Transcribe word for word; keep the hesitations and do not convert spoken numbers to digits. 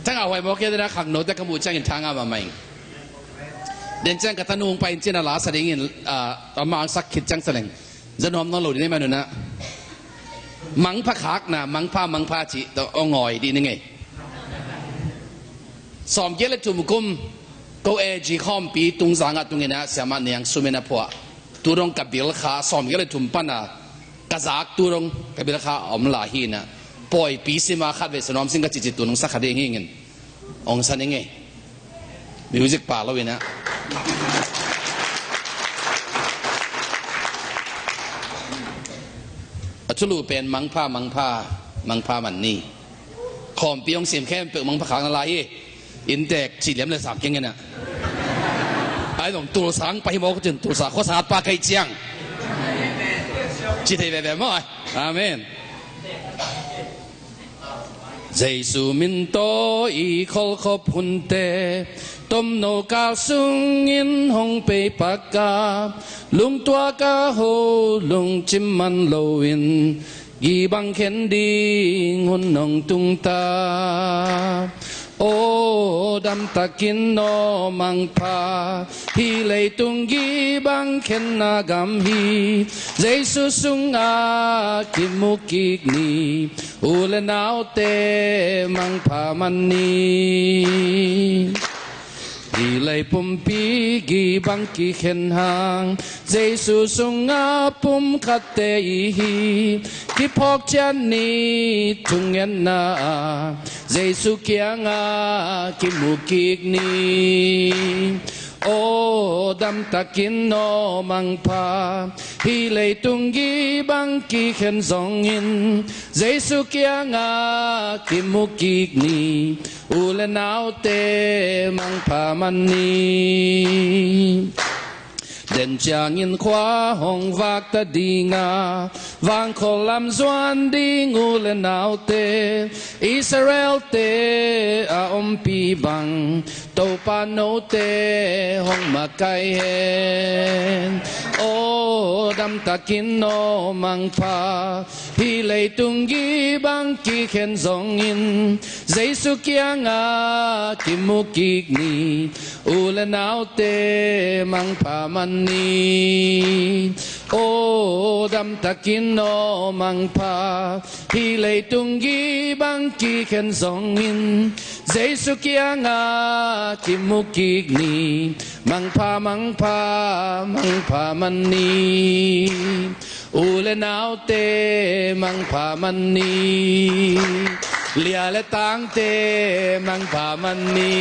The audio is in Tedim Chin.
Thangah huai mawk hi a, dena khangnote ka muh ciangin thangah mahmah ing. Den ciang ka tanu hong pai in cin a la sa dingin, ah, a mangsak khit ciang sa leng. Zan hawm nawn lo ding nei man unah. Mangpha khakna, mangpha, mangpha cih tawh aw ngawi dih ni ngei. Sawmgiat le thum kum, ko A G khawmpi tungzangah tunginah siamah niang sumin a phuah. Tu dong ka bilkha, sawmgiat le thum pana ka zak tu dong ka bilkha a om lai hinah. Pawipi sima khat vei sa nuam sing ka cihcih tu nung sa kha ding hingin. Ong sa ni ngei. Music pa lo inah. A thulu pen mangpha, mangpha, mangpha man ni. Khawmpi ong sim khempeuh mangpha khakna lai hi. Inntek cih liam le sam keng inah. Ai dong tulsang pa hi mawk cin tulsa khuasat pa kei ciang. Ci thei veve maw ai. Amen. Jesu min tawh i kholkhop hunte tomno kal sungin hong pei paka lungtuak a ho lungcim man loin gibang khen ding hun nong tungta. Aw damtakin naw mangpha, hih leitung gibang khenna gam hi. Jesu sungah kimu kik ni, u le naute mangpha man ni. Hih lei pumpi gibang kikhen hang, Jesu sungah pumkhatte i hi. Kiphawk ciat ni thungetna ah, Jesu kiangah kimu kik ni. Aw damtakin naw mangpha, hih leitung gibang kikhen zongin Jesu kiangah kimu kik ni. U le naute mangpha man ni. Den ciangin khua hong vakta dinga, vangkhaw lam zuan ding u le naute, Israelte a ompi bang Topa note hong makai hen. Aw damtakin naw mangpha, hih leitung gibang kikhen zongin Jesu kiangah kimu kik ni. U le naute mangpha man ni. Aw damtakin naw mangpha, hih leitung gibang kikhen zongin Jesu kiangah kimu kik ni. Mangpha, mangpha, mangpha man ni. U le naute mangpha man ni. Lia le tangte mangpha man ni.